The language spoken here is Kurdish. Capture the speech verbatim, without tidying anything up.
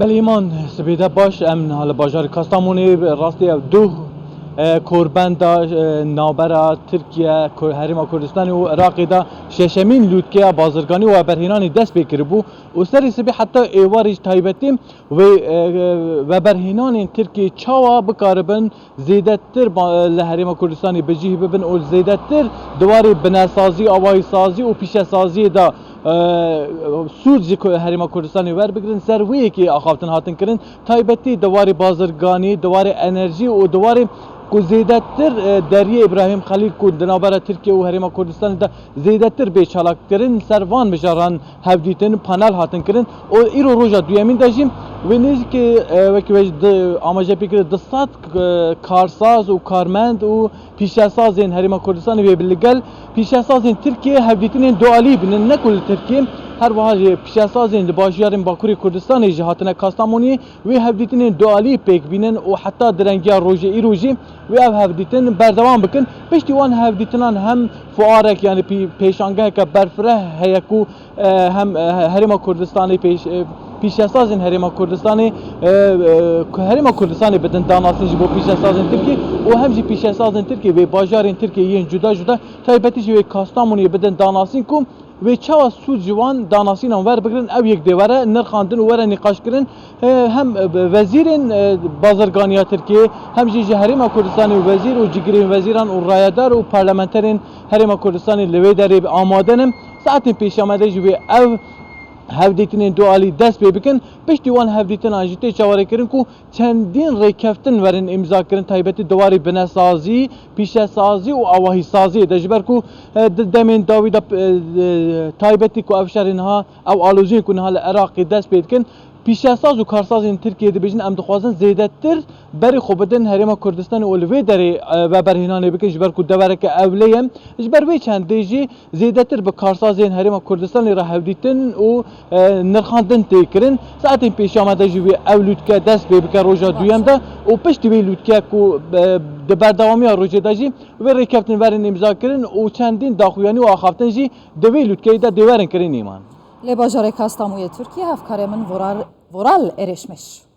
Belê Îman, sibê de baş. Em niha li bajarê Kastamonê, rastî ev duh, e, korbenda, e, navbera Tirkiye, Kur-, Herêma Kurdistanê û Iraqê de şeşemîn lûtkeya bazirganî û weberhênanê dest pê kiribû û serê sibê heta êvarê ji taybetî wê, e, e, weberhênanên Tirkiyê çawa bikaribin zêdetir ba-, li Herêma Kurdistanê bi cih bibin û zêdetir di warê binesazî, avahîsazî û pîşesaziyê de, e, sûd ji ku-, Herêma Kurdistanê werbigrin, ser wê yekê axaftin hatin kirin. Taybetî di warê bazirganî, di warê enerjî û di warê ku zêdetir, e, deriyê Îbrahîm Xelîl ku di navbera Tirkiye û Herêma Kurdistanê de zêdetir bê çalakkirin, ser van mijaran hevdîtin, panel hatin kirin û îro roja duyemîn de jî wê nêzîkî, e, wekî wê ji di, amaje pê kire du sed, e, karsaz û karmend û pîşesazên Herêma Kurdistanê wê bi li gel pîşesazên Tirkiyê hevdîtinên dualî binin, ne ku li Tirkiyê, her wiha jî pîşesazên li bajarên Bakurê Kurdistanê jî hatine Kastamoniyê wê hevdîtinên dualî pêk bînin û heta direngiya rojê îro jî wê ev hevdîtin berdewam bikin. Piştî wan hevdîtinan hem fuarek, yanî pî-, pêşangeheke berfireh heye ku e, hem, e, Herêma Kurdistanê pêş-, e, pîşesazên Herêma Kurdistanê, e, e, ku Herêma Kurdistanê bidin danasîn ji bo pîşesazên Tirkiyê û hem jî pîşesazên Tirkiyê wê bajarên Tirkiyê yên cuda cuda, taybetî jî wê Kastamoniyê bidin danasîn ku wê çawa sûd ji wan danasînan werbigrin, ew yek dê were nirxandin û were nîqaşkirin. E, hem, e, wezîrên, e, bazirganiya Tirkiyê, hem jî ji Herêma Kurdistanê wezîr û cigirên wezîran û rayedar û parlamenterên Herêma Kurdistanê li wê derê amade ne. Saetên pêşiya me de jî wê ev hevdîtinên dualî dest pê bikin. Piştî wan hevdîtinan jî tê çaverêkirin ku çendîn rêkeftin werin îmzakirin, taybetî di warê binesazî, pîşesazî û avahîsaziyê de, ji ber ku, e, di demên dawî de, e, e, taybetî ku ev şerê niha, ew aloziyên ku niha li Iraqê dest pê dikin, pîşesaz û karsazên Tirkiyê dibêjin, em dixwazin zêdetir berê xwe bidin Herêma Kurdistanê û li vê derê, e, veberhênanê bikin, ji ber ku devereke ewle ye. Ji ber vê çendê jî zêdetir bi karsazên Herêma Kurdistanê re hevdîtin û, e, nirxandin tê kirin. Saetên pêşiya me de jî wê ev lûtke dest pê bike roja duyem de û piştî wê lûtke ku, e, di berdewamiya rojê de jî wê rêkeftin werin îmza kirin û çendîn daxuyanî û axaftin jî di vê lûtkeyê de dê werin kirin, Îman. Li bajarê Kastamûyê Tirkiye, hevkarê min Voral, Voral Erêşmiş.